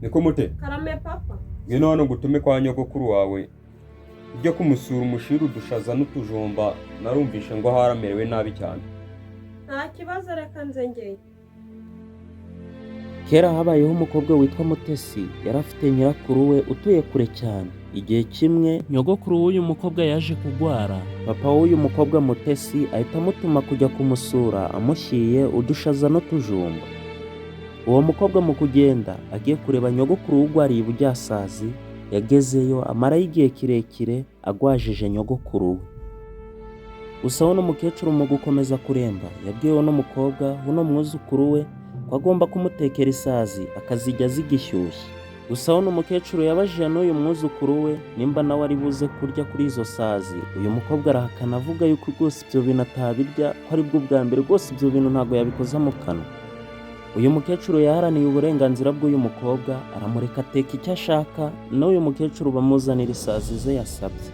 Niko mute? Karame, papa. Ngwino hano ngutume kwa nyogokuru wawe, ujye kumusura umushira udushaza n'utujumba. Narumvishe ngo haramerewe nabi cyane. Nta kibazo, reka nze ngeye. Kera habayeho umukobwa witwa Mutesi. Yari afite nyirakuru we utuye kure cyane. Igihe kimwe nyogokuru w'uyu mukobwa yaje kurwara. Papa w'uyu mukobwa Mutesi ahita amutuma kujya kumusura amushyiriye udushaza n'utujumba. Uwo mukobwa mu kugenda agiye kureba nyogokuru w'urwariye ibujyasazi, yagezeyo amarayo igihe kirekire agwajije nyogokuru we. Gusa we n'umukecuru mu gukomeza kuremba, yabwiwe n'umukobwa uno mwuzukuru we ko agomba kumutekera isazi akazijya zigishyushye. Gusa we n'umukecuru yabajije n'uyu mwuzukuru we nimba nawe ari buze kurya kuri izo sazi. Uyu mukobwa arahakana, avuga yuko rwose ibyo bintu atabirya, ko aribwo bwa mbere rwose ibyo bintu ntabwo yabikoza mu kanwa. Uyu mukecuru yaharaniye uburenganzira bw'uyu mukobwa, aramureka ateka icyo ashaka, n'uyu mukecuru bamuzanira isazi ze yasabye.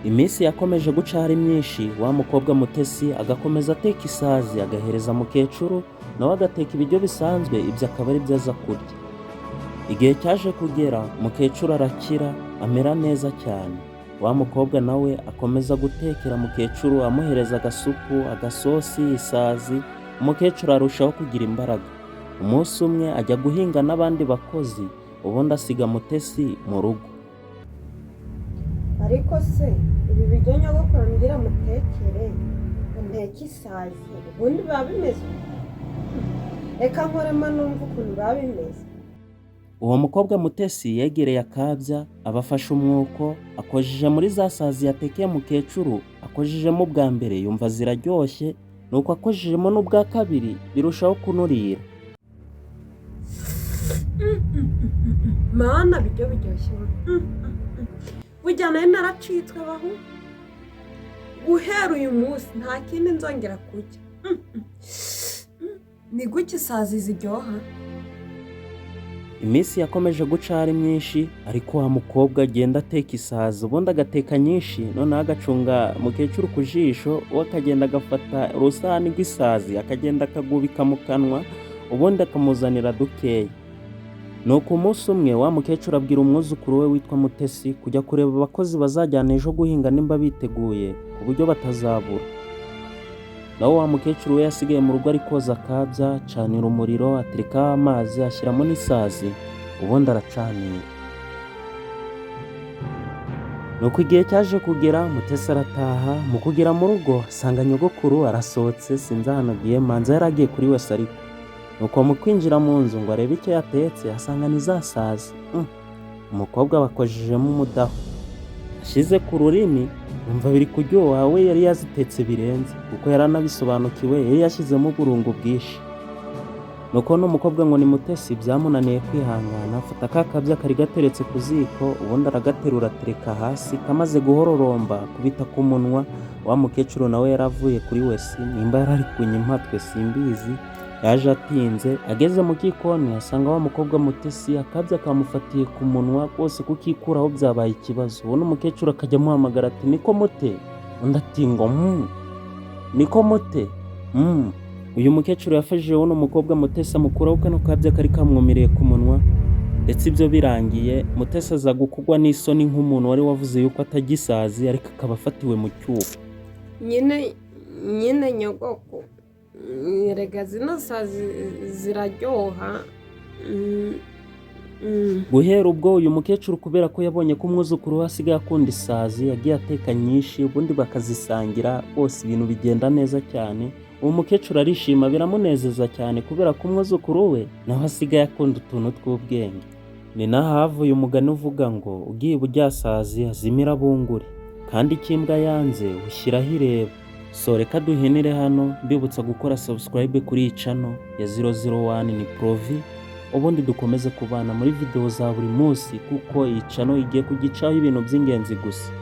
Iminsi yakomeje guca ari myinshi, wa mukobwa Mutesi agakomeza ateka isazi agahereza mukecuru, nawe agateka ibiryo bisanzwe, ibyo akaba ari byo aza kurya. Igihe cyaje kugera mukecuru arakira, amera neza cyane. Wa mukobwa nawe akomeza gutekera mukecuru, amuhereza agasupu, agasosi, isazi. Umukecuru arushaho kugira imbaraga. Umunsi umwe ajya guhinga n'abandi bakozi, ubundi asiga Mutesi mu rugo. Ariko se ibi biryo nyogokuru ambwira mutekere, ngo nteke isazi, ubundi biba bimeze uko? Reka nkoremo numva ukuntu biba bimeze. Uwo mukobwa Mutesi yegereye akabya, abafashe umwuko akojeje muri za sazi yatekeye mukecuru. Akojejemo ubwa mbere yumva ziraryoshye, nuko akojejemo n'ubwa kabiri birushaho kunurira. Mana, biryo biryoshye! Burya nari naracitswe bahu. Guhera uyu munsi nta kindi nzongera kurya. Ni gutya isazi ziryoha. Iminsi yakomeje guca ari myinshi, ariko wa mukobwa agenda ateka isazi, ubundi agateka nyinshi, noneho agacunga mukecuru ku jisho, we akagenda agafata urusahani rw'isazi akagenda akagubika mu kanwa, ubundi akamuzanira dukeya. Nuko umunsi umwe wa mukecuru abwira umwuzukuru we witwa Mutesi kujya kureba abakozi bazajyana ejo guhinga nimba biteguye, ku buryo batazabura. Naho wa mukecuru we yasigaye mu rugo ari koza akabya, acanira umuriro, aterekaho amazi, ashyiramo n'isazi, ubundi aracanira. Nuko igihe cyaje kugera Mutesi arataha. Mu kugera mu rugo asanga nyogokuru arasohotse, sinzi ahantu agiye, manza yari agiye kuri wese. Ariko nuko mu kwinjira mu nzu ngo arebe icyo yatetse, asanga ni za sazi. Umukobwa bakojejemo umudaho, ashyize ku rurimi yumva biri kuryoha. We yari yazitetse birenze, kuko yari anabisobanukiwe, yari yashyizemo uburungo bwinshi. Nuko n'umukobwa ngo ni Mutesi byamunaniye kwihangana, afata ka kabya kari gateretse ku ziko, ubundi aragaterura atereka hasi, kamaze guhororomba kubita ku munwa. Wa mukecuru nawe yari avuye kuri wese, nimba yari ari kunya impatwe simbizi, yaje atinze. Ageze mu gikoni asanga wa mukobwa Mutesi akabya kamufatiye ku munwa rwose, kukikuraho byabaye ikibazo. Ubundi umukecuru akajya amuhamagara ati: "Niko mute?" Undi ati ngo "Niko mute." Uyu mukecuru yafashije uno mukobwa Mutesi, amukuraho kano kabya kari kamwumiriye ku munwa. Ndetse ibyo birangiye, Mutesi aza gukugwa n'isoni nk'umuntu wari wavuze yuko atagisazi, ariko akaba afatiwe mu cyuho. Nyine nyine nyogoko, rega zino sazi ziraryoha. Guhera ubwo uyu mukecuru, kubera ko yabonye ko umwuzukuru we asigaye akunda isazi, yagiye ateka nyinshi, ubundi bakazisangira bose, ibintu bigenda neza cyane. Uwo mukecuru arishima, biramunezeza cyane, kubera ko umwuzukuru we nawe asigaye akunda utuntu tw'ubwenge. Ni naho havuye umugani uvuga ngo ugiye ibujyasazi azimira bunguri, kandi icyo imbwa yanze ushyiraho ireba. So reka duhinire hano, mbibutsa gukora subscribe kuri iyi channel ya 001 ni Provi, ubundi dukomeze kubana muri video za buri munsi, kuko iyi channel igiye kugicaho ibintu by'ingenzi gusa.